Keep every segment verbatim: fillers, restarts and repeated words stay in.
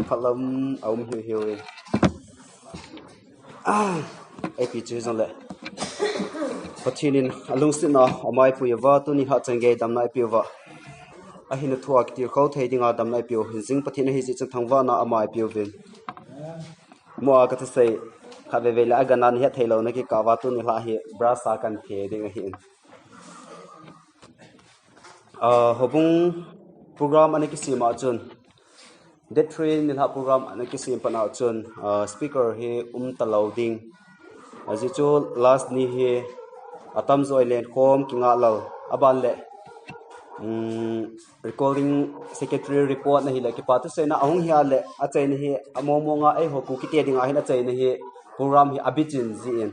Phalam aum hiu hiu in. Ah, ipi chu jongle, Pathen in alungsetna ama eipui uva, tuni lhah chan gei damna eipeh uva, ahina thua kitilkhou thei dinga damna eipeh u. Jing Pathen ahi jeh chun thangvahna ama eipeh uvin. Mo a kathusei khat veve le agana nahet theilou nakikah uva, tuni lhah hi brush a kanphe ding ahin. Ah, houbung program ana kisem a chun, date three nilhah program ana kisem pan a chun, ah, speaker hi umtalou ding. Ajeh chu last ni hi atamjo ilenkhom kingah lal. Aban le, um, recording secretary report na hile kipa thuseina ahung hi a le, achaina hi among mong a, eiho Kukite dinga hin achaina hi program hi abichin jin.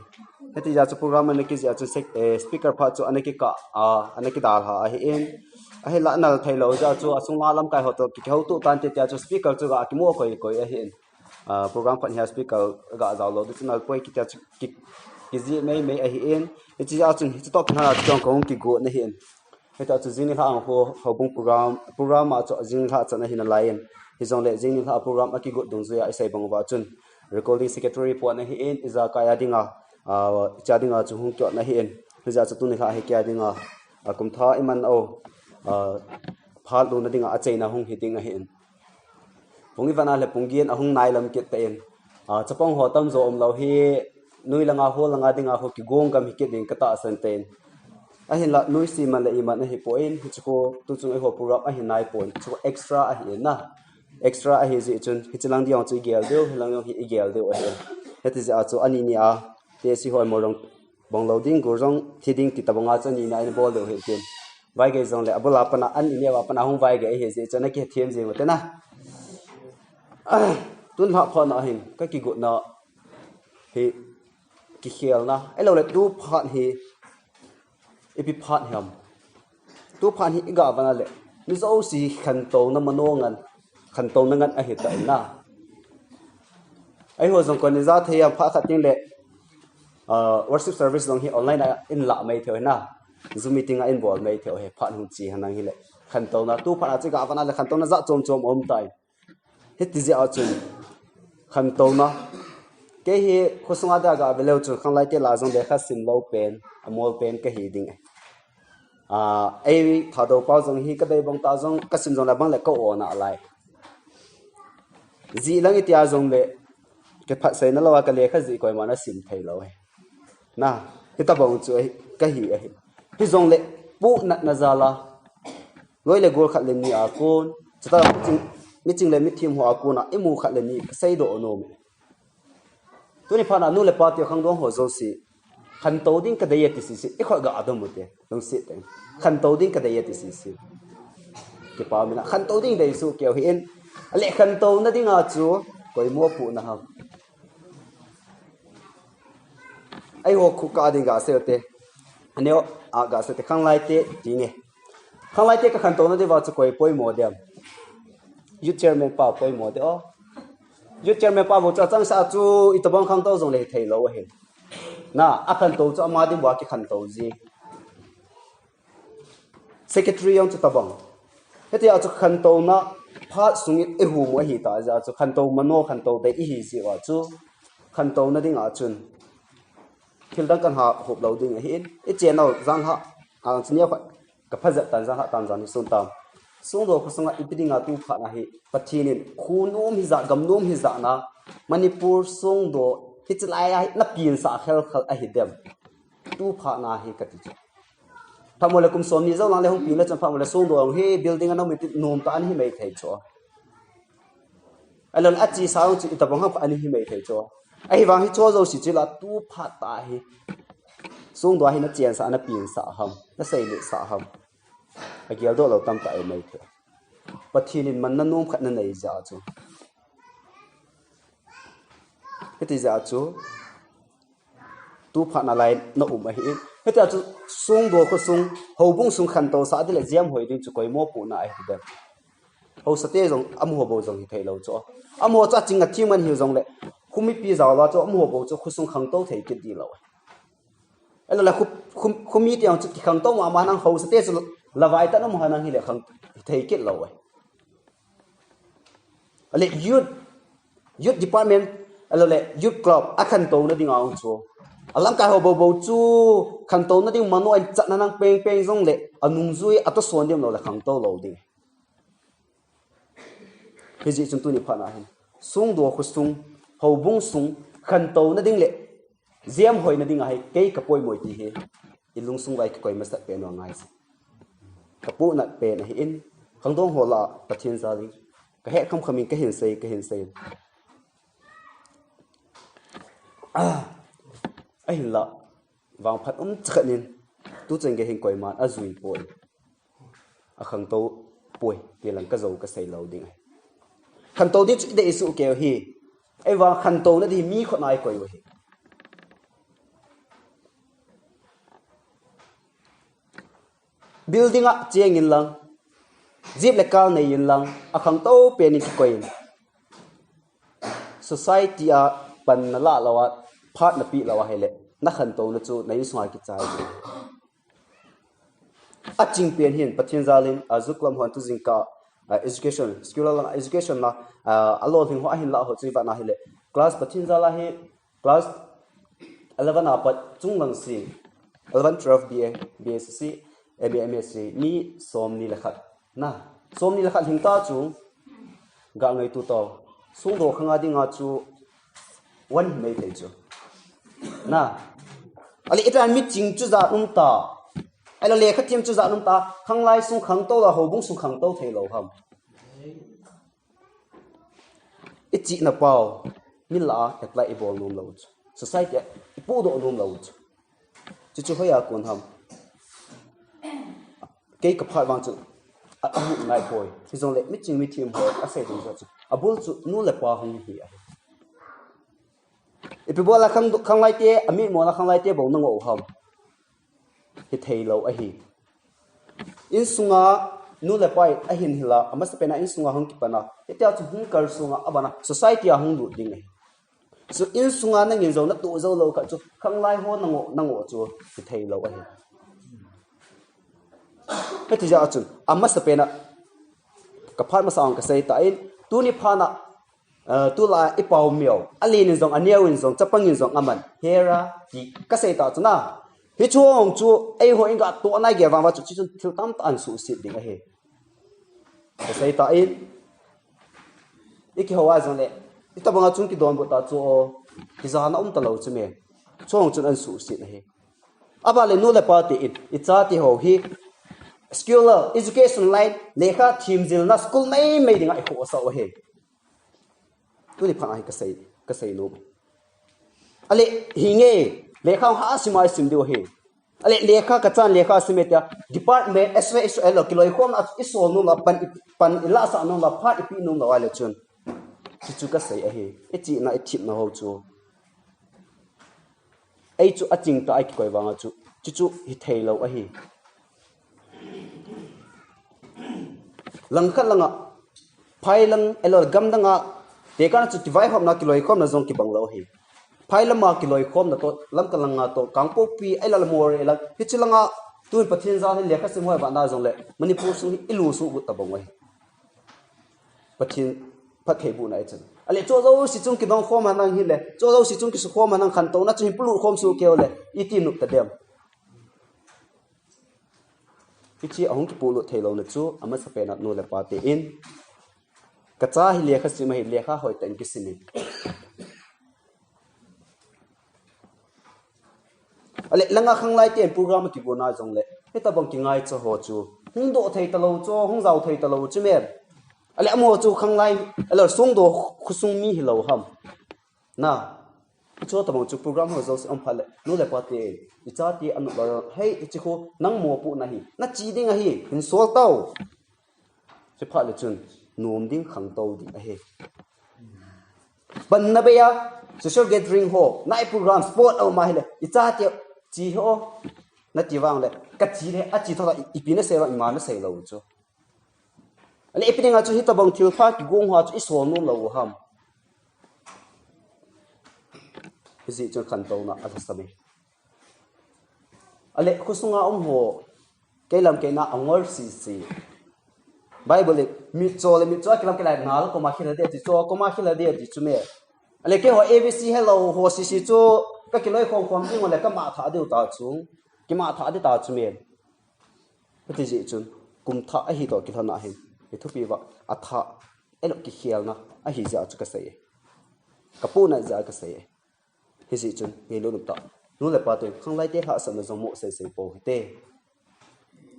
Hiti jeh a chu program ana kijih a chu sec-, eh, speaker phat chu ana kikah, ah, ana kidalha ahin. Ahinla anal theilou jeh a chu asung a lamkai ho toh ki, kihoutoh tante tia chu speaker chu ga kimu koi koi ahin. Ah, program phat hi a speaker ga jaolou ding chu nalpoi kitia chu ki, kijih mei mei ahin. Hiche jeh a chun hiche toh kihal a chu kahung kigot na ahin. Hitia chu jing nilhah a ho, houbung program, program a chu jing nilhah chan ahi nalai in. Hijongle jing nilhah program akigot dungjui a isei bang uva chun, recording secretary report na ahin, ijakai a dinga, ah, icha dinga chu hung kiot na ahin. Hijeh a chu tuni lhah hi kei a dinga, ah, kum thah iman u, ah, phat lona dinga achaina hung hi ding ahin. Pung ivan a le pung get ahung nailam kit tan. Ah, chapang ho tamjo umlou hi, noi langa, hall langa dinga ho kigong gam hi kit ding katahsan tan. Ahinla, noise man le iman ahipon, hichu ko, tuchung eiho program ahi naipon, chu extra ahi na. Extra ahi jeh chun, hiche lang ding chu igel diu, hilang ding hi igel diu ahi. Hiti jeh a chu ani ni a, tesi ho mo jong bong lou ding, gur jong thi ding ti tabang a chu ani ni a in bol diu hi tin. Vaigei jongle, abul a pat a, ani ni a pat a hung vaigei ahi jeh chun, ana kithem jing u te na. Ah, tun lhah phat na hin, kakigotna hi, kikhelna, ahilouleh tu phat hi, ipi phat ham. Tu phat hi iga vana le, mi jouse khantouna mano ngen, khantouna ngen ahi ta in na. Eiho jong kon ija thei ham, phat khat teng le, ah, worship service jong hi online a in la mai thei u hi na. Zoom meeting a in bol mai thei u hi, phat hung che henlang hile. Khantouna, tu phat a chu iga vana le khantouna jat chom chom um tai. Hiti jeh a chun, khantouna. Kei hi khosung a dia ga ve leu chun, khanglai te lah jong lekha sim lou pen, amol pen kahi ding e. Ah, ei Thadou pao jong hi kadei bang ta jong, kasim jong le bang le ka-o nalai. Jih lang itia jongle, kiphat seina lou a kalekha jih koima nasim thei lou e. Na, hitabang chu ahi, kahi ahi. Hijongle, puhnatna jal a, loi le gol khat le ni a kon, chutah miching, miching le mithem ho a kon a, imu khat le ni, kaseidoh nom e. Tuni phat a nu le pa te khangdong ho jouse, khantou ding kadei e ti sese, ikhut ga adom u te, lungset tah in. Khantou ding kadei e ti sese. Kipa mina, khantou ding dei soh keu hih in, ale khantouna dinga chu, koima puhna ham. Eiho khu ka ding ga sei u te. Aneo a ga sei u te, khanglai te ti nge. Khanglai te kakhantouna diuva chu koi poimo dem. Youth chairman pa poimo de o. Youth chairman pa bou chu achangseh a chu itabang khantou jongle hithei lou ahi. Na, akhantou chu ama diuva kikhantou ji. Secretary jong chu tabang. Hitia chu khantouna phat sung in ihum u ahi ta jeh a chu khantou mano khantou dei ihi jeh uva chu khantouna dinga chun thil dang kan ha hop lou ding ahin. Ichen u jan ha, a, chuni a khat ka phajep tan jan ha tan jan hi sun tam. Songdo khosunga ipi dinga tu phat na hi Pathen in khu nom hijat, gam nom hijat na Manipur Songdo hiche lai a hi na pinsah khel khel ahi dem. Tu phat na hi kati chu. Phat mo le kum som ni jou lang le hung pin le chun phat mo le Songdo jong hi building a na um in ti nom tah ana hi mai thei chu. Ahilou le achesa jong chu itabang ham khat ana hi mai thei chu. Ahivang hiche jouse chu la tu phat tah hi. Songdo hi na chensah, na pinsah ham, na seiletsah ham. Ageldoh lou tamtah ahi mai thei. Pathen in manna nom khat na nei jeh a chu. Hiti jeh a chu. Tu phat na lai na um ahi in. Hitia chu Songdo khosung, houbung sung khantousah ding le jemhoi ding chu koima puhna ahi dem. Haosa te jong, amaho bou jong hithei lou chu. Amaho chu aching athem ngen hiu jongle, kho mipi jao la chu amaho bou chu khosung khangtou thei kit di lou. Ahilou le kho, kho, kho mite jong chu kikhangtou mama nang, haosa te chu lavai tah in um henlang hile khang thei kit lou e. Ale youth, Youth department, alo le youth club, a khantou na ding a ong chu. A lamkai ho bobo chu, khantou na ding mano in chat na nang peng peng zong le, a nung zui, a to suan ding lo le khantou lo ding. Hi zi chun tu ni pha na hin. Sung do khu sung, ho bung sung, khantou na ding le, ziam hoi na ding a hai, kei ka poi moi ti hi. I lung sung vai ka koi masat pen no ngai si. Ka pu nat pen a hi in, khang dong ho la, Pathian za ding. Ka he kham kham in ka hin sei, ka hin sei. Ah, a hin la, vang phat um chakhat nin, tu chen ge hin koi man, a zui poi. A khangtou poi, ti lang ka zo ka sei lo ding ai. Khangtou ding chu i dei su keu hi. Ei vang khangtou na di mi khot nai koi u hi. Building a chiang in lang, zip le kal nei in lang, a khangtou pen in ki koi in. Society a pan na la lo a, phat na pi lo a hele, na khangtou na chu na in sunga ki chai. A ching pen hin, Pathian zalin, a zuk lam hon tu zing ka, a, education, school lang education na, a, a lo hling ho a hin la ho chu i va na hele. Class Pathian zala hi, class eleven a pat chung lang si, eleven, twelve, B A, B A C C, M A, M A C, ni som ni le khat. Na, som ni le khat hing ta chu, ga ngai tu to. Sung do khanga dinga chu, wan hi mai thei chu. Na, ali ita mi ching chu za um ta. Ai lo le kha thiam chu za um ta. Khang lai sung khang to la ho bung sung khang to thei lo ham. I chi na pau, min la a apply i bol nom lo chu. Society a i pu do nom lo chu. Chu chu hoi a kon ham. Kei ka phat vang chu, a, a hu ngai poi. Hi zong le, mi ching mi thiam ho, a sei ding zo chu. A bul chu, nu le pa hung hi a. I pi bol a khang, khang lai te, a mi mo la khang lai te, bol na ngo ham. Hi thei lo a hi. In sunga, nu le pa a hin hi la, a masa pena in sunga hung ki pana. Hi tia chu hung kar sunga, a bana, society a hung lut ding a hi. Chu in sunga nangin zo na tu zo lo kha chu khang lai ho na ngo, na ngo chu hi thei lo a hi. Heti ja chun, a masa pena, ka phat masa ang ka sei ta in, tu ni phana, uh, tu la i pau miau, a lin in zong, a neo in zong, chapang in zong, a man, hera, ti, ka sei ta chu na. Hi chu hong chu, ei ho in ga to na ge vang va chu, chi chun thil tam ta an su sit ding a hi. Ka sei ta in, i ki hoa zong le, i tabanga chung ki don bu ta chu o, ki zana um ta lo chu me. Chung chun an su sit na hi. A ba le nu le pa ti in, i cha ti ho hi, school, education line, lekha thim zil na school mai mai dinga i ho sa o hi. Tu ni phan a hi ka sei, ka sei no. Ale, hi nge, lekha ha sim ai sim diu hi. Ale, lekha ka chan lekha sim e tia, department, S Y S L, ki loi khom na, i so no la, pan, pan, i la sa no la, phat i pi no la, ale chun. Chu chu ka sei a hi, i chi na, i thip na ho chu. Ei chu a ching ta a ki koi vang a chu, chu chu hi thei lo a hi. Lang khat langa, phai lang, elo gam danga, te kana chu ki vai khom na, ki loi khom na zong ki bang lo hi. Phai lama ki loi khom na to, lam ka langa to, Kangpokpi, ai la la more la, hi chi langa, tu in Pathian za hi lekha sim hoi ba na zong le, Manipur sung hi i lu su bu ta bang wai. Pathian phat thei bu na i chan. Ale cho zo si chung ki dong khom ha nang hi le, cho zo si chung ki su khom ha nang khan to na chu hin pulu khom su keu le, i ti nup ta dem. Hi chi a hung ki pulu thei lo na chu, a masa pena nu le pa te in. Ka cha hi lekha sim a hi lekha hoi ta in ki sim in. Ale, langa khang lai te program ki bu na zong le. Hi ta bang ki ngai cha ho chu. Hung do thei ta lo chu, hung zau thei ta lo chu me. Ale, amo chu khang lai, ale, sung do khu sung mi hi lo ham. Na. Chu ta bang chu program ho zo se om pha le. Nu le pa te, i cha ti anu lo. Hei, i chi khu, nang mo pu na hi. Na chi ding a hi, hin sol tau. Chi pha le chun, nuam ding khang to ding a hi. Ban na beya, social gathering ho, night program, sport a um a hi le, i cha ti, chi ho, na ti vang le, ka chi le, a chi tho la, i, i pi na sei vang, i ma na sei lo chu. Ale i pi dinga chu hi ta bang thil pha ki gong ha chu i so nom lo ham. Hi zi chun khan to na a sa me. Ale khu sunga um ho, kei lam kei na a ngol si si. Bible le mitcho le mitcho a kilam kilai na la koma khila de ti cho koma khila de ti chu me. Ale keiho A B C hello ho C C chu ka kiloi khom khom ti ngole ka ma tha diu ta chu. Ki ma tha di ta chu me. Ka ti ji chun kum tha ahi to ki thana hin. Ki thupi va a tha elo ki khial na ahi ja chu ka sei. Ka pu na ja ka sei. Hi ji chun nge lo ta. Nu le pa te khang lai te ha sa na jong mo sei sei po te.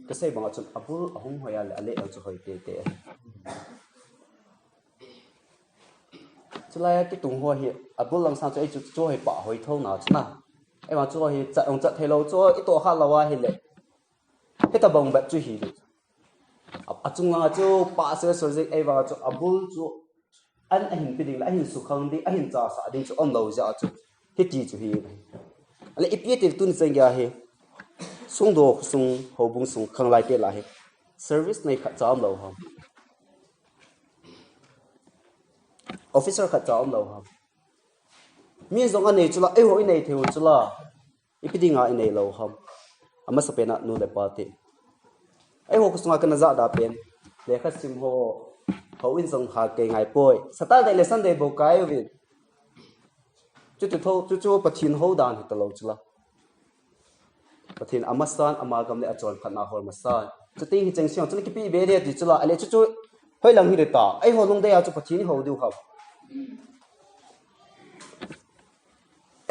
Ka sei banga chun a bul a hung hoi a le a le a chu hoi te te. Chulai a kitung ho hi a bul lang sang chu ei chu chu hoi pa hoi tho na chu na. Ei ma chu hi chat ong chat thei lo chu i to kha lo a hi le. Heta bang bat chu hi le. A chung lang a chu pa se so je ei banga chu a bul chu an a hin pi ding le a hin su khang ding a hin cha sa ding chu om lo ja chu. Hiti chu hi. Ale ipi te tun chang ya hi. Sung do sung ho bung sung khang lai te la hi. Service nei khat cha om lo ham. Officer khat cha om lo ham. Mi jong a nei chu la ei ho i nei theu chu la. Ipi dinga i nei lo ham. A masa pena nu le pa te. Ei ho kusunga kana ja da pen. Le kha sim ho. Ho in jong ha kei ngai poi. Saturday le Sunday bo kai uvin. Chu chu tho chu chu Pathin ho dan hi ta lo chu la. Pathin ama san ama gam le a chon khat na hol ma san. Chu ting hi cheng siang chu kipi be de ti chu la. Ale chu chu hoi lang hi de ta. Ei ho lung de a chu Pathin ho diu ham.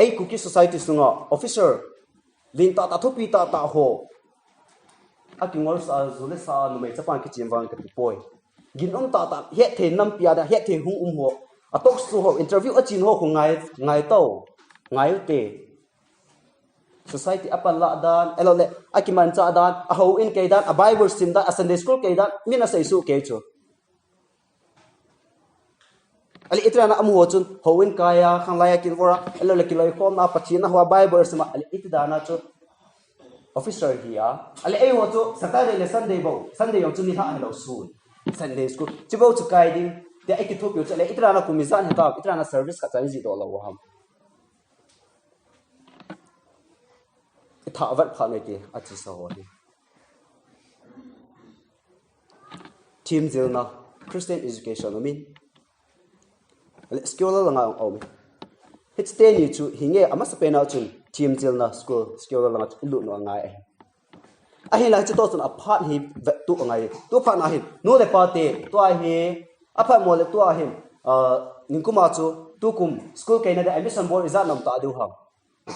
Ei Kuki society sunga officer lin ta ta thupi ta ta ho. A kingol sa zu le sa numei chapan kichim vang ka ti poi. Gin um ta ta het thei nam pia da het thei hung um ho. A talk show ho interview a chin ho ko ngai ngai to. Ngai u te. Society a pan la dan, elo le, a kiman cha dan, a ho in kei dan, a Bible sim dan, a Sunday school kei dan, min a sei su kei chu. Ale itirana amu ho chun, ho in kaya, khang laya kin vora, elo le kiloi khom na, Pathin a ho a Bible sima, ale itidana chu, officer hi a, ale ei ho chu, Saturday le Sunday bo, Sunday yong chu ni ha helo sun, Sunday school, chi bo chu kai ding, te ei kithup yo chu, ale itirana kum izan heta, itirana service khat chan ji do lo ham. I tha vat pha nei ti a chi sa ho hi. Thim jilna Christian education umin. Le school la nga ong ome. Hit te ni chu hinge a masa pena chun thim jilna school school la nga chu ilu no ngai. Ahi la chu to chun a phat hi vet tu ngai. Tu phat na hi. Nu le pa te tu a hi a phat mo le tu a hi. Ningkuma chu tu kum school keina de admission bol ija nam ta diu ham.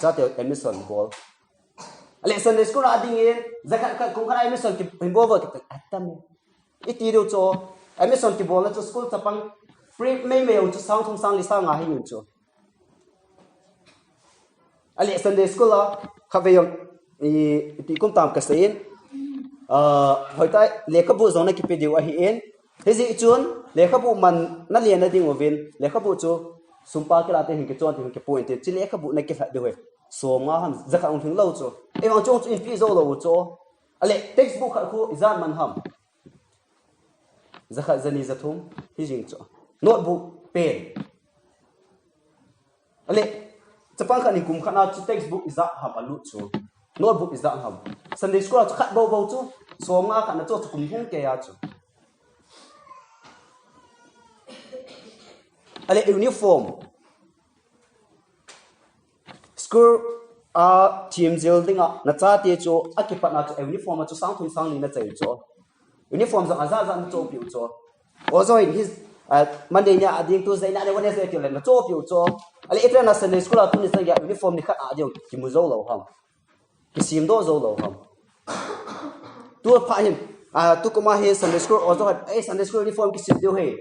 Chate admission bol. Ale Sunday school a dingin, jakhat khat kum khat admission ki hin bol bol ki atam. Iti diu chu, admission ki bol na chu school chapang free mei mei chu sang thum sang li sang nga hi yun chu. Ale Sunday school a kha ve yong i ti kum tam ka sein. Ah, hoitai lekhabu jong na kipe diu ahi in. Hijeh chun, lekhabu man na lian na ding uvin, lekhabu chu sumpa kila te hin kichon te hin kipu in te, chi lekhabu na kilhat diu he. Som nga ham, jakhat ong thing lo chu. Ei vang chung chu in pi zo lo chu. Ale, textbook khat khu ijat man ham. Jakhat jani jathum, hi jing chu. Notebook, pen. Ale, chapang khat ni kum khat na chu textbook ijat ham a lut chu. Notebook ijat ham. Sunday school a chu khat bo bo chu. Som nga khat na chu chu kum hung ke a chu. Ale uniform. School a thim jil dinga na chate chu a kipat na chu uniform a chu sang thum sang li na chai chu. Uniform jong a ja ja na cho piu chu. O jo in his Monday nia a ding Tuesday nia Wednesday ti le na cho piu chu. Ale itirana Sunday school a tuni sang ya uniform ni khat a ding kimu zo lo ham. Kisim do zo lo ham. Tu pha hin, a, tu kuma hi Sunday school o zo hat, ei Sunday school uniform kisim diu he.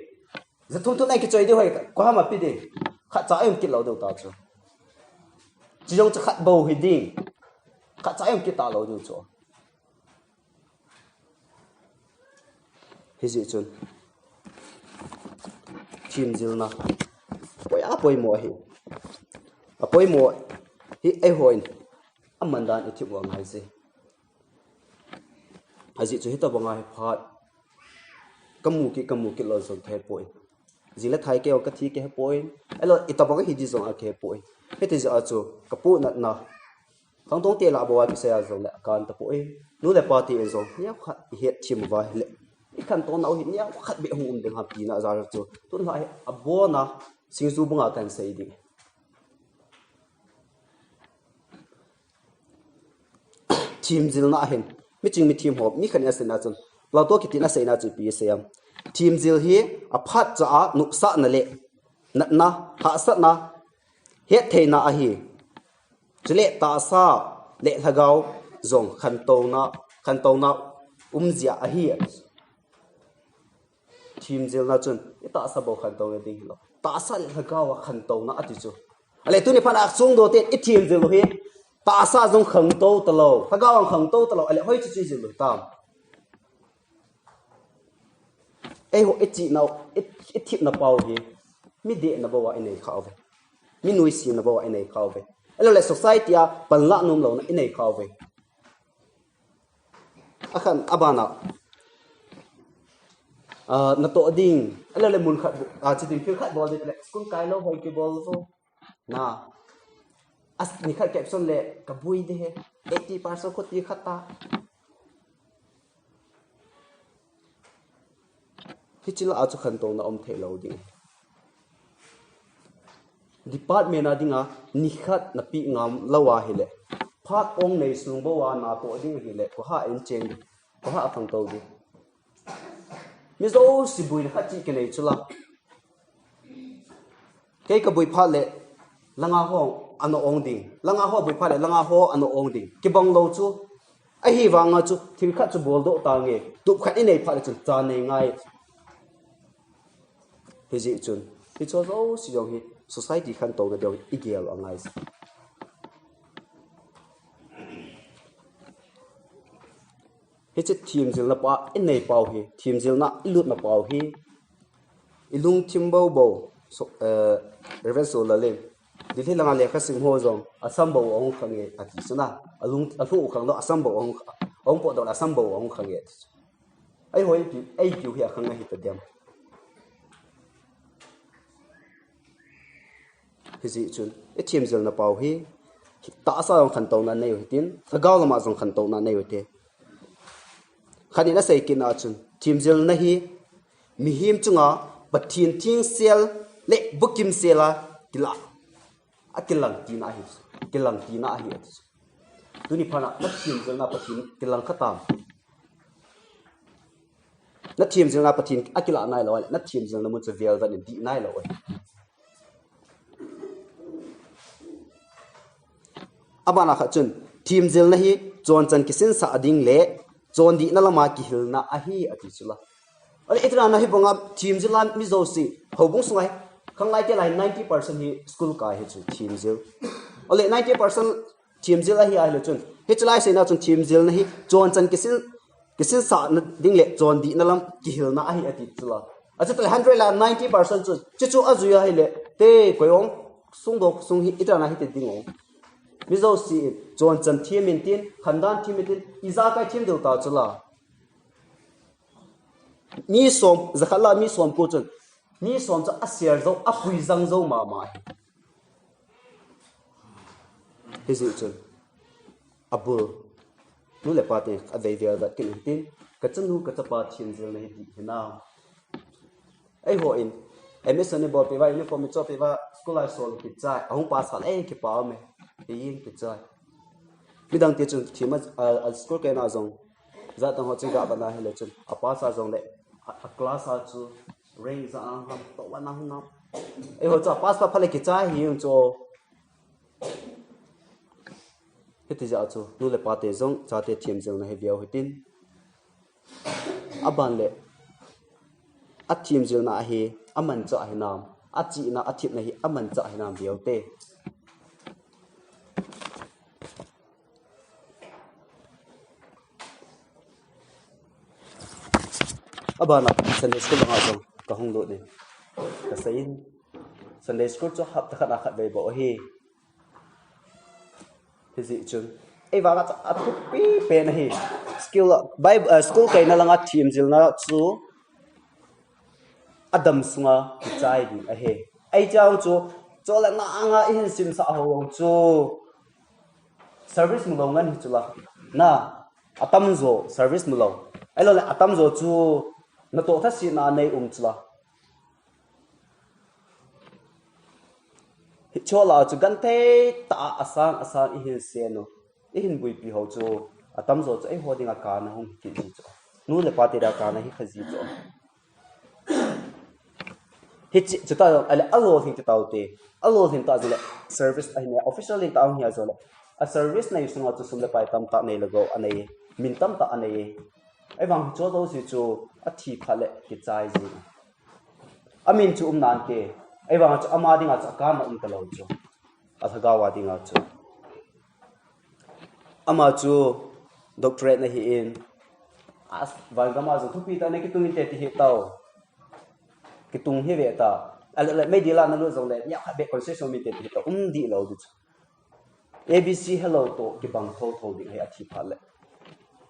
Jathum thum ei kichoi diu he, ko ham a pi ding. Khat cha ei um kit lo diu ta chu. Chi jong cha khat bo hi ding. Khat cha ei um kit ta lo diu chu. Hijeh chun. Thim jilna. Poi a poimo hi. A poimo hi ei hon. A man dan i thim uang hai si. Ajeh chu hita banga hi phat. Ka mu ki, ka mu ki lo zong thei poi. Jing le thai keo ka thi ke he poi. Elo i tobang hi di zong a ke he poi. Hiti ja a chu ka pu nat na. Khangtong te la bo a kisei a zong le a kan ta poi. Nu le pa te zong. Nia khat i het thim va le. I khantouna u hi neo khat beh hung um ding ham tina jal chu. Tun lai abona singju bunga kan sei ding. Themjilna ahin, miching mithem ho, mi khat in aseina chun, Plato kiti in aseina chu ipi asei em? Themjil hi aphat cha a nopsahna le natna, hahsatna, hettheina ahi. Chule tahsa le lhagao jong khantouna, khantouna umjia ahi. Themjilna chun i tahsa bou khantouna ding hilou, tahsa le lhagao a khantouna ati chu. Ale tuni phat a sungdoh ten i themjil u hi tahsa jong khangtou talou, lhagao jong khangtou talou, ale hoiche chu i jil u hitam? Eiho i chihna, i, i themna pau hi mi dehna bou a i nei khauve. Mi nuisatna bou a i nei khauve. Ahilouleh society a panlah nomlouna i nei khauve. Akhan abana, ah, natoh ding, ahilouleh mun khat, ah, chiding thil khat bol ding, school kailou hoi kibol vo. Na, as, nikhat caption le kabui ding ahi, eighty percent khuti khat ta. Hiche lah a chu khantouna um theilou ding. Department a dinga nikhat napeh ngamlou ahile, phat ong nei sung bou a natoh ding ahile, koiha in cheng ding, koiha akhangtou ding? Mi jouse boina khat cheh kinei chu la. Kei kabui phat le langa ho ana ong ding, langa ho bui phat le langa ho ana ong ding, kibang lou chu. Ahivanga chu thil khat chu boldoh tange, tup khat i nei phat le chun cha nei ngai. Hijeh chun hiche jouse jong hi society khantouna ding i gel u angai. Hiche themjilna pa i nei pau hi, themjilna i lutna pau hi, i lungthim bou bou, so, eh, Reverend Solalin, Delhi langa lekha sim ho jong asam bou ahung khange ati chu na, alung, alung u khanglou, asam bou ahung, ahung potdoh le asam bou ahung khange ati chu. Eiho ipi, ipi u hi akhang ahi tadem? Hijeh chun i themjilna pau hi, tahsa jong khantouna nei u hitin, lhagao lama jong khantouna nei u hite. Khat in asei kitna chun, themjilna hi mihem chunga Pathen thengsel le bukim sel a kilah, akilang tina ahi, kilang tina ahi ati chu. Tuni phat a nathemjilna Pathen kilang kha tam? Nathemjilna Pathen akilah nailou ahile, nathemjilna mun chu velvet in dih nailou ahi. Abana khat chun, themjilna hi chonchan kisinsah ding le chondihna lama kihilna ahi ati chu la. Ale, itina hi banga themjil a mi jouse, houbung sunga hi, khanglai te lai ninety percent hi school kai hi chu themjil. Ale, ninety percent themjil ahi ahile chun, hiche lai seina chun themjilna hi chonchan kisin, kisinsahna ding le chondihna lam kihilna ahi ati chu la. Achuti le hundred la ninety percent chu, chuchu ajui ahile, te koi ong, sungdoh sung hi, itina hiti ding ong. Mi jouse in, chonchan them intin, khandan them intin, ijakai them diu ta chu la. Mi som, jakhat la mi som ko chun, mi som chu a share jou, a puijang jou mama hi. Hijeh chun, abul, nu le pa te avei velvet kit intin, kachanu kachapa themjilna hi dih hinam? Eiho in, admission ibol peh uva, uniform icho peh uva, school a isol kichai, ahung pass kha le kipah ume, hijeng kichai. Midang te chun them a, a, a school kaina jong, jatdang ho chun gah vat na hile chun, a pass a jongle, a, a class a chu rank ijat a ham, top one a hung nam? Eiho chu a pass phat phat le kichai hijeng chu. Hiti jeh a chu, nu le pa te jong, chate themjilna hi veu hitin. Aban le, athemjilna ahi, amanchah hinam, achihna, athemna hi amanchah hinam veu te. Abana Sunday school langa jong kahung lut in, kasei in, Sunday school chu hapta khat a khatvei bou ahi. Hijeh chun, ei vanga chu athupi pen ahi. School, Bible, eh, school kaina langa themjilna chu adam sunga kichai ding ahi. Ei chang chu, chule na anga ihin simsah ho chu service mulou ngen hi chu la. Na, atamjo service mulou. Ahilouleh atamjo chu natoh thasetna anei um chu la. Hiche lah a chu genthei tah a asang asang ihin sen u, ihin buipi ho chu atamjo chu eiho dinga kana hung hi kit ji chu. Nu le pa te dia kana hi kha ji chu. Hiche, chuta jong, ahile alolhin ti taute. Alolhin ta jong le service ahin nei, official in ta hung hi a jong le. A service nei sunga chu sum le pai tamtah nei le gou anei, min tamtah anei. Ahivang hiche jouse chu athi phat le kichai ji. Amin chu um nante. Ahivang chu ama dinga chu akanna um talou chu. Alhagao a dinga chu. Ama chu doctorate ana hi in, a, van gam a jong thupi tah a ana kitung inte ti hi tao. Kitung hi ve ta. A le, le, meidil a ana lut jong le, nia khat beh concession um inte ti hi tao. Um dih lou ding chu. A B C helou toh kibang thotho ding ahi athi phat le.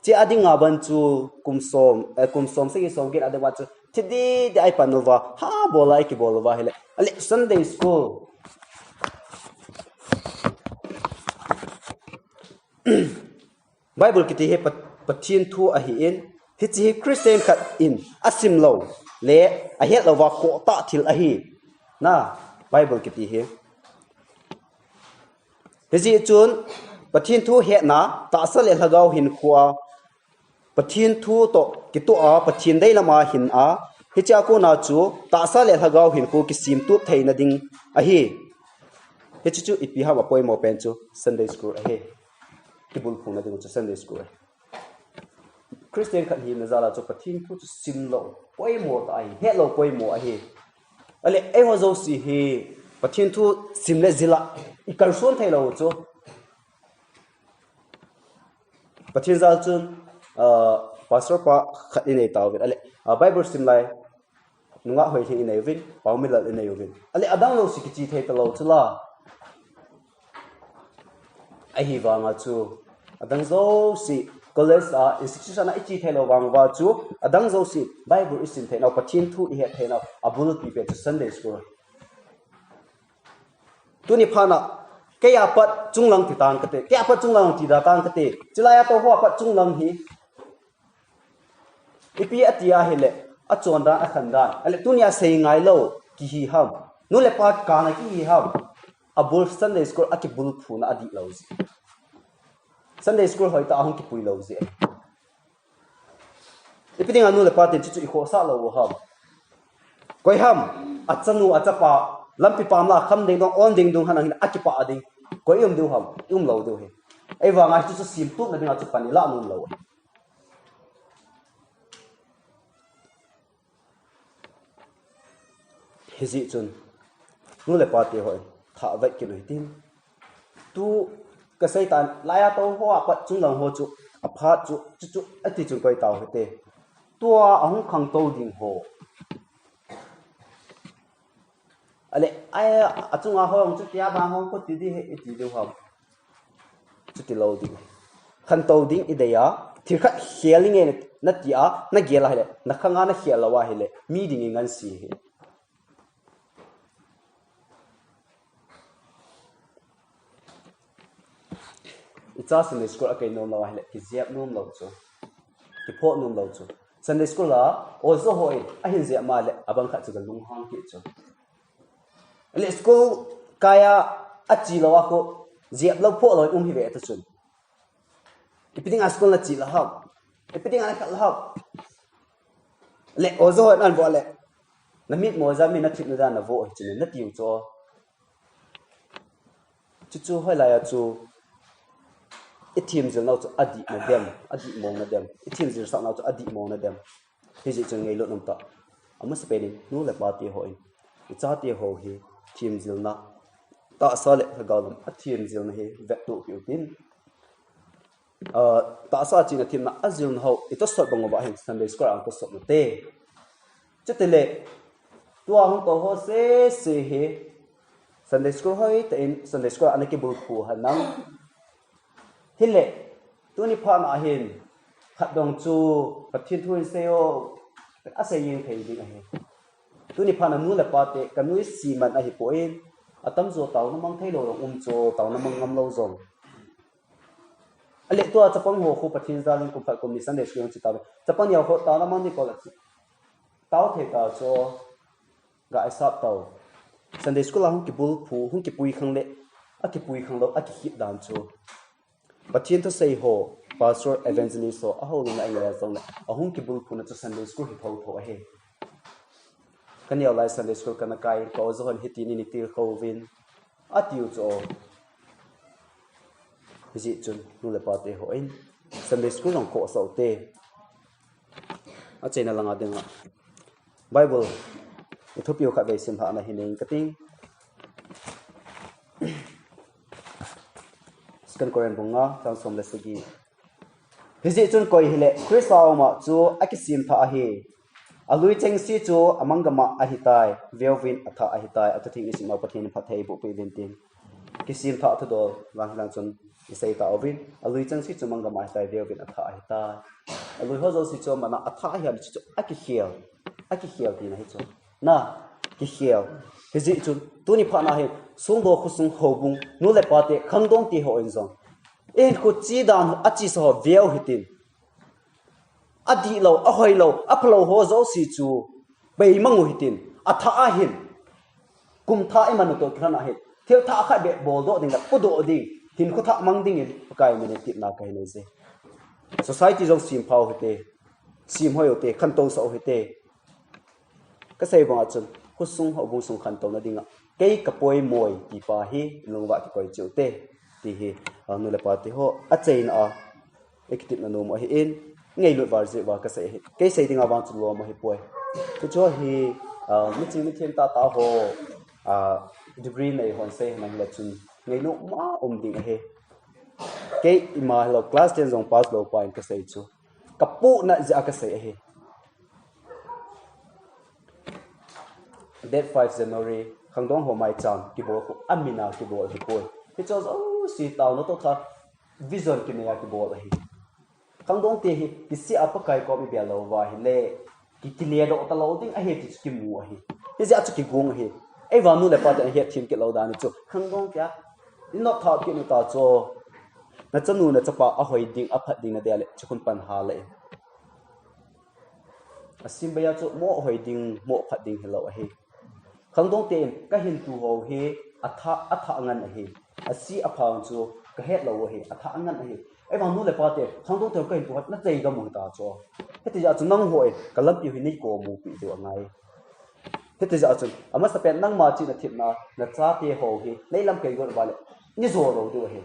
Hiche a dinga ban chu kum som, eh, kum som sagi som get a dinga chu thi didi a ipan uva, ha bol a ikibol uva ahile. Ahile Sunday school. Bible kiti hi Pa-, Pathen thu ahi in, hiche hi Christian khat in asim lou le ahet louva khoh tah thil ahi. Na, Bible kiti hi. Hijeh chun, Pathen thu hetna, tahsa le lhagao hinkhoa, Pathen thu toh kitoh a, Pathen deilam a hin a, hiche a kona chu tahsa le lhagao hinkho kisemtup theina ding ahi. Hiche chu ipi ham apoimo pen chu Sunday school ahi. Kibulphuna ding chu Sunday school ahi. Christian khat hina jal a chu Pathen thu chu sim lou poimo tah ahi, het lou poimo ahi. Ahile, eiho jouse hi Pathen thu sim le jil a ikalson thei lou chu. Pathen jal chun, ah, pastor pa khat inei tauvin. Ahile, ah, Bible sim lai, Nungah Hoilhing inei uvin, Paomilal inei uvin. Ahile, adang jouse kiche thei talou chu la. Ahivanga chu, adang jouse, college a, institution a iche thei lou vang uva chu, adang jouse, Bible isim thei nau, Pathen thu ihet thei nau, abulpi pen chu Sunday school. Tuni phat a, kei a pat chunglang ti tan kate, kei a pat chunglang ti da tan kate, chulai a tou ho a pat chunglang hi. Ipi ati ahile, achon dan, akhan dan. Ahile, tuni a sei ngai lou, kihi ham. Nu le pa kana kihi ham. Abul Sunday school a kibulphuna adih lou ji. Sunday school hoitah a hung kipui lou ji. Ipi dinga nu le pa ten chuchu ikhohsah lou u ham. Koi ham, achanu, achapa, lampi pam la kham ding dong, on ding dong, hanang hin akipah ding. Koi um diu ham, um lou diu hi. Ahivanga chuchu semtupna dinga chu pan ilah nom lou. Hijeh chun, nu le pa te hon, thah vet kit u hitin. Tu kasei tan, laiya tou ho a pat chunglang ho chu, aphat chu, chu, chu, ati chun koi tau hite. Tua ahung khangtou ding ho. Ahile, ai, achunga ho jong chu tia bang ho koti di he, iti diu ham. Chuti lou ding. Khantou ding idei a, thil khat khel inge nati a, nagel a hile, nakhanga nakhel lou a hile, mi ding ingan si hi. Icha Sunday school a kei nom lou a hile, kijep nom lou chu. Kiphoh nom lou chu. Sunday school a, oja hon, ahin jep ma le, abang khat chu ka lunghang kit chu. Le school kaiya achi lou a khu, jep lou phoh lou um hi ve ta chun. Ipi dinga school nachi lou ham. Ipi dinga nakhat lou ham. Le oja hon an vo le. Namit mo ja mi nathip na ja navo hi chun natiu cho. Chuchu hoilai a chu ithemjil nau chu adih na dem, adih mong na dem. Ithemjil sah nau chu adih mong na dem. Hijeh chun ngailut um tah. Amasapen in, nu le pa te hon, icha te ho hi, themjilna, tahsa le lhagao lam, athemjilna hi, vettoh kit u tin. Ah, tahsa chihna themna, ajilna ho, itosot bang uva hin, Sunday school a itosot nate. Chutile, tua hung tou ho sese hi, Sunday school hoitah in, Sunday school a ana kibulphu henlang. Hile, tuni phat a hin, khat dong chu, Pathen thu in sei o, asei jeng thei ding ahi. Tuni phat a nu le pa te, ka nuisat man ahipoi, atamjo taona mang thei lou jong um chu, taona mang ngam lou jong. Ahile tua chapang ho khu Pathen jal in kum khat kum ni Sunday school chi tave. Chapang neo ho taona mang ni ko la chi. tao thei ta chu, ga isap tau. Sunday school a hung kibulphu, hung kipui khang le, a kipui khang lou, a kikhit dan chu. Pathen thusei ho, pastor, evangelist ho, a ho luna ingai a zong le, a hung kibulphu na chu Sunday school hi tho tho ahi. Ka neo lai Sunday school ka na kai, ka ozo hon hiti ni ni til ko vin. A tiu chu o. Hijeh chun, nu le pa te ho in. Sunday school long ko sa te. A cheina langa dinga. Bible. I thupiu khat vei sim hana hi ning ka ting. Second Corinth bunga, chang som le sagi. Hijeh chun koi hile, Christa uma chu a kisim tha ahi. A lui chengsi chu a manggama ahi tai, veuvin a tha ahi tai, a thu thing i sim nau Pathen in phatthei boh peh vin tin. Kisim tha thu dol, lang lang chun i sei ta uvin, a lui chengsi chu manggama ahi tai, veuvin a tha ahi tai. A lui ho jouse chu mana a tha ahi a chu a kikhel, a kikhel tina hi chu. Na, kikhel. Hijeh chun, tuni phat na hi, sung do khosung houbung, nu le pa te, khangdong te ho in jong. Ei khu chi dan a chi sa ho veu hitin. A dih lou, a hoi lou, a pha lou ho jouse chu, bei mang u hitin, a tha ahin. Kum tha i man u to kiran ahin. Thil tha khat be bol doh ding la, pu doh ding, hin khu tha mang ding in, Pakai min in tipna ka hi nei je. Society jong sim phau hite, sim hoi u te, khantou sa u hite. Ka sei banga chun, khosung houbung sung khantouna dinga, kei ka poimoi ti pa hi, lungva kikoi chiu te, ti hi, a, nu le pa te ho, a cheina a, i kitipna nom ahi in, ngailut val jeh uva ka sei ahi. Kei sei dinga vang chu lom ahi poi. Chu chu hi, a, mi ching mi them tah tah ho, a, degree nei hon sei hon le chun, ngailut ma um ding ahi. Kei ima hilou, class ten jong pass lou pa in ka sei chu. Ka puhna jeh a ka sei ahi. Date five January, khangdong ho maicham kibol khu, a min a kibol hi poi. Hichu jouse taona toh kha vision kinei a kibol ahi. Khangdong te hi, kisih a Pakai kom i bia lou va hile, ki, kile doh ta lou ding ahi ti chu kimu ahi. Hijeh a chu kigong ahi. Ei vang nu le pa te a het them kit lou dan chu. Khangdong te a, i nop tha kit nu ta chu. Na chanu na chapa a hoi ding, a phat ding na dei le, chu khun pan ha le. A sim bei a chu mo hoi ding, mo phat ding hilou ahi. Khangdong te in ka hin tu ho hi a tha, a tha ngan ahi. A si a phang chu ka het lou ahi, a tha ngan ahi. Ei vang nu le pa te, khangdong te ka hin tu ho na chei gam u ta chu. Hiti jeh a chu nang ho in ka lampi hi nei ko mu pi diu angai. Hiti jeh a chun, a masapen nangma chihna themna, na chate ho hi, nei lam kei gon va le, ni jo lou diu ahi.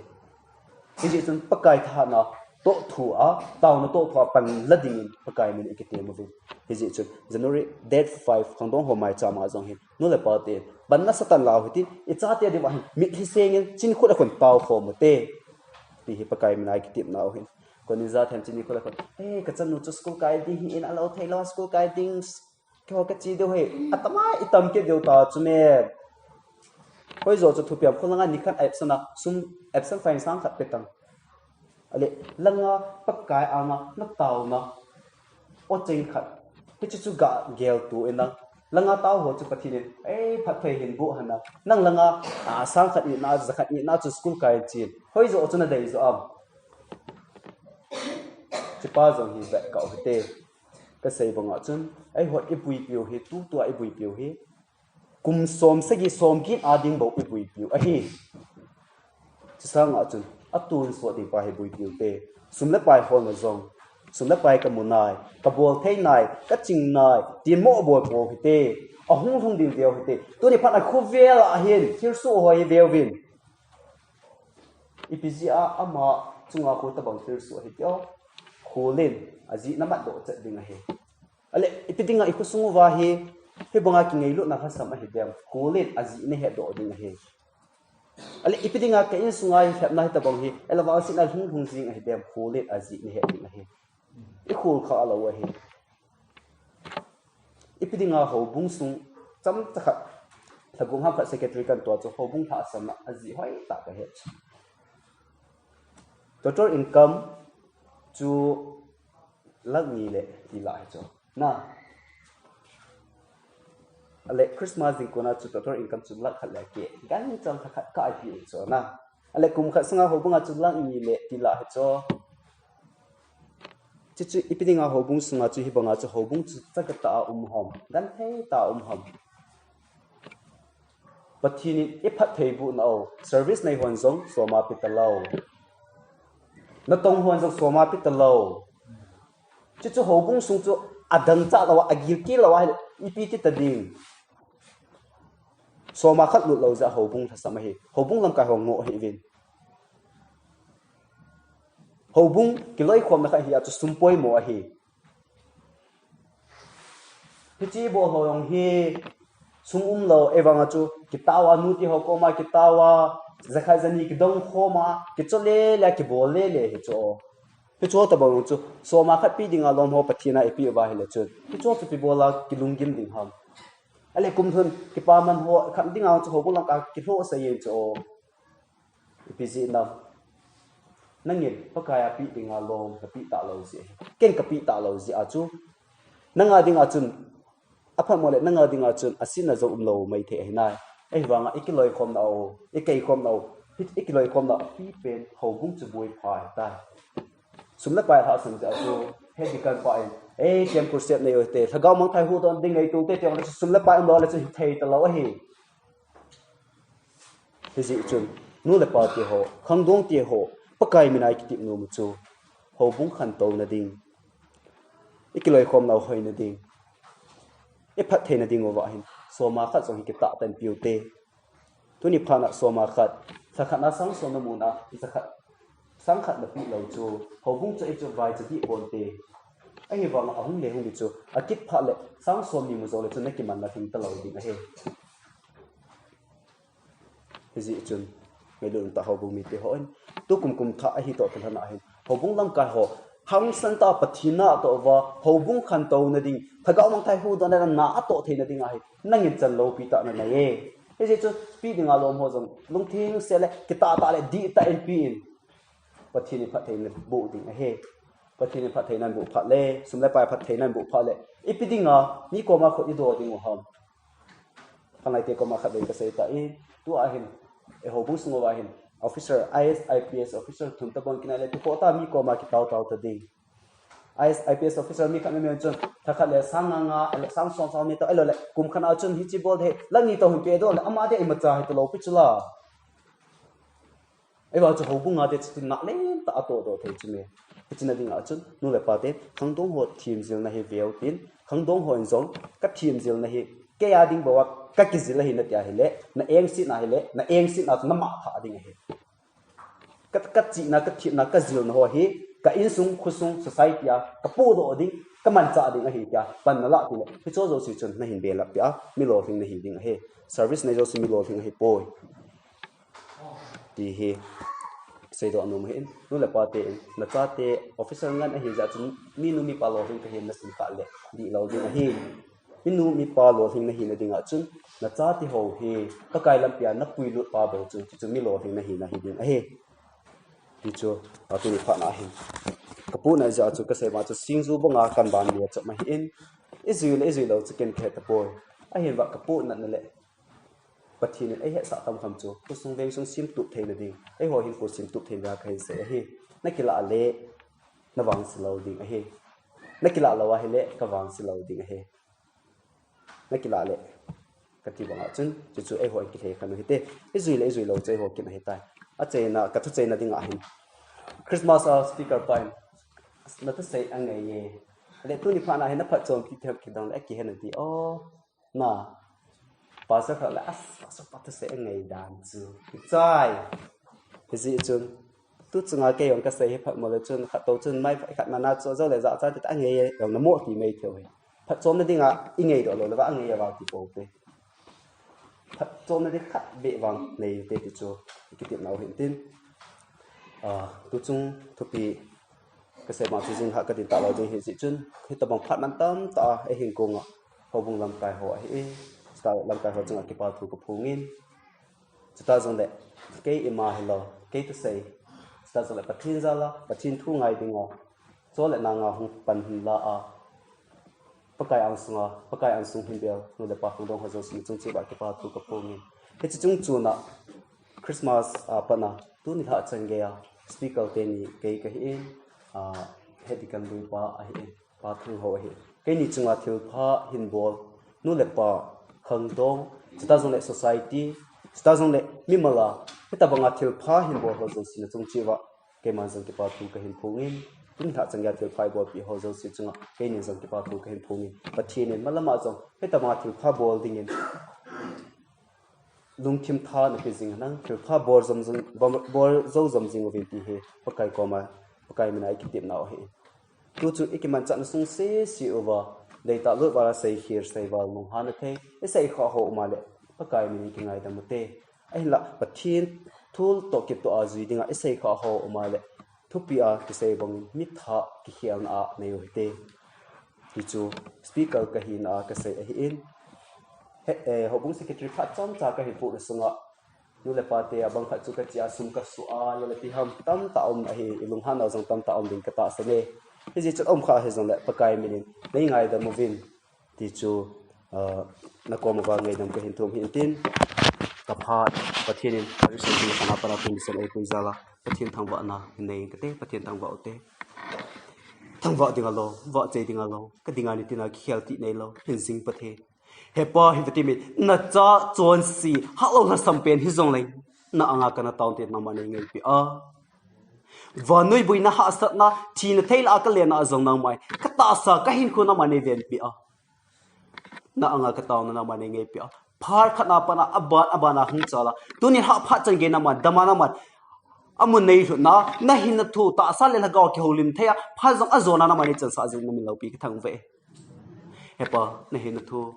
Hijeh chun Pakai thahatna toh thu a, taona toh thu a pan la dingin Pakai min i kitem uvin. Hijeh chun January date five khangdong ho maicham a jong hin nu le pa te pan nasa tan lau hitin i chate diu ahin mitlhi sengin chin khut a khun tao khom u te. Ti hi Pakai min a i kitemna u hin. Koni ja them chin khut a khun. Eh, ka chanu chu school kai ding hi in a lou thei lou school kai ding Keiho ka chi diu hi, atam a i tam kit diu ta chu me. Hoi jo chu thupiam kho langa ni khat absent a, sum absent fine sang khat pe tang. Ale, langa Pakai anga na taona. O cheng khat. Hichu chu ga gel tu ina. Langa tao ho chu Pathen in, ei, phatthei hin bu hana. Nang langa, a, sang khat ni na, za khat ni na chu school kai chin. Hoi jo chu na dei jo am. Chipa jong hi vet ka u hite. Ka sei banga chun, ei hot i buipiu hi, tutua i buipiu hi. Kum som sagi som kit a ding bou i buipiu ahi. Chisanga chun, a tun so ding pa hi buipiu te. Sum le pai holna jong. Sum le pai ka mu nai, ka bol thei nai, ka ching nai, tin mo bol po hite. A hung hung ding veu hite. Tuni phat a khu vel a hin, thil su hoi veu vin. Ipi jeh a ama chunga khu tabang thil su ahi tio. Khulin, a jihna mat doh chet ding ahi. Ale, ipi dinga i khosung uva hi, hibanga kingailutna lhasam ahi dem. Khulin, a jihna het doh ding ahi. Ale, ipi dinga ka insunga hi lhepna hi tabang hi, elava sina lhung lhung jing ahi dem. Khulin, a jihna het ding ahi. I khul kha a lou ahi. Ipi dinga houbung sung cham chakhat, lhagum ham khat secretary kan tua chu houbung lhahsamna a jih hoi tah ka het. Total income chu lakh ni le ti lah hi chu. Na. Ale Christmas ding kona chu total income chu lakh khat le ke. Ganchal khat khat ka I P A chu na. Ale kum khat sunga houbunga chu lakh ni le ti lah hi chu. Chuchu ipi dinga houbung sunga chu hibanga chu houbung chu chakatah a um ham, genthei tah a um ham. Pathen in iphattheiboh nau, service nei hon jong soma pe talou. Natong hon jong soma pe talou. Chuchu houbung sung chu adangchah louva, agilkel louva, ipi ti tading. Soma khat lut lou jeh a houbung lhasam ahi. Houbung lamkai ho ngoh hih uvin. Houbung kiloikhomna khat hi a chu sum poimo ahi. Hiche bol ho jong hi sum umlou, ahivanga chu kitao a, nute ho koma kitao a, jakhat jani kidong khoma, kichole le, kibol lele hichu. Hichu tobang chu soma khat pe dinga lom ho Pathen a ipeh uva ahile chun, hichu chu ipi bola kilunggim ding ham. Ale kum thum kipaman ho khat dinga chu houbung lamkai kilhoh sah jeng chu. Ipi jeh ham. Nangin Pakai a pe dinga lom napeh talou jeh ahi. Ken kapeh talou jeh a chu, nanga dinga chun, aphatmo le nanga dinga chun asetna jong umlou maithei ahi nai. Ahivanga ikiloikhomnau, ikeikhomnau, hi ikiloikhomna apipen houbung chu boipha ahitai. Sum le pai lhasam jeh a chu, he deacon pa in, "Ei, camp crusade nei u hite, lhagao mangthai huhdoh ding ngaito te," ti jongle chu sum le pai umlou le chu hithei talou ahi. Hijeh chun, nu le pa teho, khangdong teho, Pakai mina ikitep nom u chu, houbung khantouna ding, ikiloikhomnau hoina ding, iphattheina dinguva hin soma khat jong hi kitah tah in peuvinte. Tuni phatna soma khat, lhakhatna sang som namu na, jakhat, sang khat napeh lou chu, houbung chu hichu vaicha dih ponte. Ahivanga ahung le hung ding chu, akit phat le sang somni mu jongle chu nakimanna lhing talou ding ahi. Hijeh chun, ngailut umtah houbung mite hon, tukum kum thah ahi toh kilhona hin, houbung lamkai ho, hangsan tah a Pathen natoh uva, houbung khantouna ding, lhagao mangthai huhdohna na atoh theina dinga hi, nangin chan loupi tah nanei e. Hijeh chun, pe dinga lom ho jong, lungthim sel le, kitah tah le, dihtah in pen. Pathen in phattheina boh ding ahi. Pathen in phattheina boh phat le, sum le pai phattheina boh phat le, ipi dinga mi koma khut idoh dingu ham. Khanglai te koma khatvei kasei tan, tua hin, e houbung sunguva hin, officer, I A S, I P S officer thum tobang kinai le, tu khoh tah mi koma kitao tao ta ding. I A S, I P S officer mi khat mi mi chun, lhakhat le sang nga nga, le sang som som ni to, ahilou le, kum khat a chun hiche bol thei, lakh ni to hin pedoh le, ama dia imacha hi talou pi chu la. Ahivang chu houbung a te chu tin nalen tah a tohdoh thei chu me. Hiche na dinga chun, nu le pa te, khangdong ho themjilna hi veu tin, khangdong hon jong, kathemjilna hi, kei a ding bou a, kakijil ahi nati ahile, na engsetna ahile, na engsetna chu na mangthah ding ahi. Ka, kachihna, kathemna, kajilna ho hi, ka insung, khosung, society a, kapohdoh ding, kamanchah ding ahi tia, pan nalah tile, hiche jouse chun nahin belap peh a, mi lolhing nahi ding ahi. Service nei jouse mi lolhing ahipoi. Ti hi seidoh nom ahin, nu le pa ten, nachate officer ngen ahi jeh chun, minu mipa lolhing kahi nasim kha le, dihlou ding ahi. Minu mipa lolhing nahi na dinga chun, nachate ho hi, Pakai lampi a napuilut pa bou chu, chu mi lolhing nahi nahi ding ahi. Ti chu, atuni phatna ahin. Kapohnat jeh a chu kasei ma chu singju banga kanban le chom ahin. Ijui le ijui lou chu ken kahe tapoi. Ahinla kapohnatna le Pathen in eihetsah tamkham chu, khosung vengsung semtup theina ding, eiho hinkho semtup theina ding kahin sei ahi. Nakilah le, navangse lou ding ahi. Nakilah lou ahile, kavangse lou ding ahi. Nakilah le, kati banga chun, chuchu eiho in kilhei khen u hite. Ijui le ijui lou chu eiho kin ahitai. Achaina, kathuchaina dinga hin, Christmas a speaker pa in, nathusei angaiye. Le tuni phatna hin naphatchom kit them kidong le akihen ati. O, na, pastor khat le, as, pastor pa thusei angaidan chu, kichai. Hijeh chun, tu chunga kei jong kasei hi phatmo le chun, khattou chun mai khat nana chu ajou le jachat te angaiye, jong namo ti mai thei u hi. Phatchomna dinga ingaidoh lou le vang angaiye vang ti poute. Phatchomna ding khat beh vang neite ti chu, kitepnau hin tin. A, tuchung thupi kasei ma chu jing kha kadin talou ding ahi jeh chun, hitobang phat mantam tah a eihin kong a, houbung lamkai ho ahi, chutah lamkai ho chunga kipa thu kaphongin. Chutah jongle, kei ima hilou, kei thusei, chutah jongle Pathen jal a, Pathen thu ngai dinga, chule nanga hung pan hin la a, Pakai angsunga, Pakai angsung hin bel, nu le pa khangdong ho jouse chung cheh uva kipa thu kaphongin. Hiche chung chuna, Christmas a patna, tuni lhah chan geiya, speaker teni kei kahin, a, Heti kan lui pa ahi, Pa Thangho ahi. Keini chunga thilpha hin bol, nu le pa, khangdong, chutah jongle society, chutah jongle mimal a, hitabanga thilpha hin bol ho jouse na chung cheh uva, keiman jong kipa thu kahin phong in, tuni lhah chan geiya thilpha eibolpi ho jouse chunga, keinin jong kipa thu kahin phong in, Pathen in malam a jong, hitabanga thilpha bol dingin lungthim tha napeh jing henlang, thilpha bol jom jing, bol jou jom jing uvin ti hi Pakai koma, Pakai mina ikitepnau ahi. Tu chu ikimanchahna sung sese uva, deitah lut val a seikhel seival lunghanna thei, iseikhah ho um a le, Pakai minin kingaidam ute. Ahinlah, Pathen thu toh kitoh a jui dinga iseikhah ho um a le, thupi a kisei bangin mitha kikhelna a nei u hite. Hichu speaker kahina a kasei ahin, houbung secretary phat chomcha kahin pohna sunga, nu le pate abang khat chu kachea sum kasoh a, lale ipi ham tamtah um ahi, ilunghan nau jong tamtah um ding katahsan e. Hijeh chun um kha hijongle Pakai minin neingaidam uvin, ti chu nakom uva ngaidam kahin thum hin tin, kaphat Pathen in Christian chunga pat a tuni chan eipui jal a Pathen thangvahna hin nei kate, Pathen thangvah ute. Thangvah dinga lou, vahchoi dinga lou, kadinga nitina kikhel tih neilou hin jing Pathen, He Pa, hi Pathen in, nacha chonse, hahlou lhasam pen hijongle, na anga kana taona nangman neingaipeh a, vannoi boina hahsatna, thina thei lah a kalena a jong nangman, katahsa kahinkho nangman neivenpeh a, na anga kataona nangman neingaipeh a, phat khat na pat a aban aban a hung chal a, tuni lhah phat chan gei nangman dama nangman amun neilhutna, nahinna thu tahsa le lhagao kihoulim thei a, phat jong ajona nangman neichansah jing namin loupi kathangvah e. He Pa, nahinna thu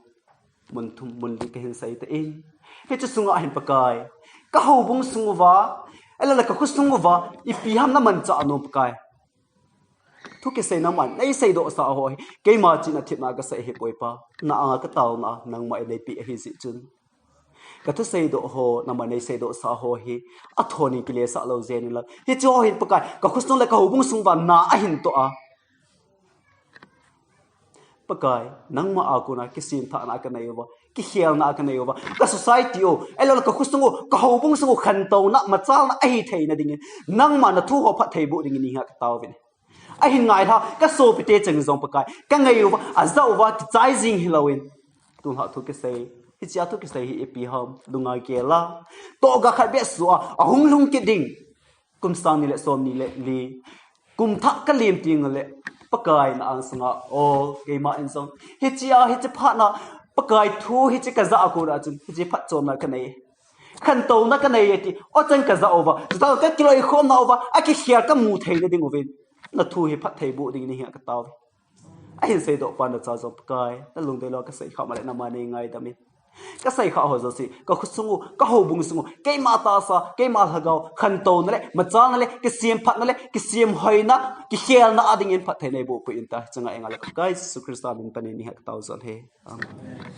mun thum mun li kahin sei tan, hiche sunga hin Pakai, kahoubung sung uva, ahiloule kakhosung uva, ipi ham namanchah nom Pakai. Thu kisei nangman neiseidohsah ho hi keima chihna themna kasei ahipoi Pa, na anga kataona nangman neipeh ahijeh chun, kathuseidoh ho nangman neiseidohsah ho hi athon in kilesah lou jeng inlang, hiche ho hin Pakai, kakhosung le kahoubung sung uva na ahin toh a, Pakai, nangma a kona kisemphatna kanei uva, kikhelna kanei uva, ka society u, ahiloule kakhosung u, kahoubung sung u khantouna, machalna ahitheina dingin, nangma nathu ho phattheiboh dingin neihin kataovin. Ahin ngailha, kasopite cheng jong Pakai, kangai uva, ajah uva kichai jing hilouvin, tulha thu kisei, hichea thu kisei hi ipi ham, lunga gel a, tohga khat beh soh a, ahung lhung kit ding, kum sang ni le somni le li, kum thah kalem tengle, Pakai na angsanga, o, keima in jong hichea hiche phatna, Pakai thu hiche kajah a kona chun hiche phatchomna kanei, khantouna kanei e ti, o chan kajah uva, chutah kakiloikhomna uva akikhel kamu theina ding uvin, nathu hi phattheiboh dingin neihin kataove. Ahin seidoh pa nacha jong Pakai, nalungdei lou a kasei khah ma le nangman neingaidam in. Kasei khah ho jouse, kakhosung u, kahoubung sung u, keima tahsa, keima lhagao, khantouna le machalna le kisemphatna le kisemhoina, kikhelna a dingin phatthei neibohpeh in tia, hiche ngai ngai le Pakai Jesu Christa min pan in neihin katao jin ahi. Amen.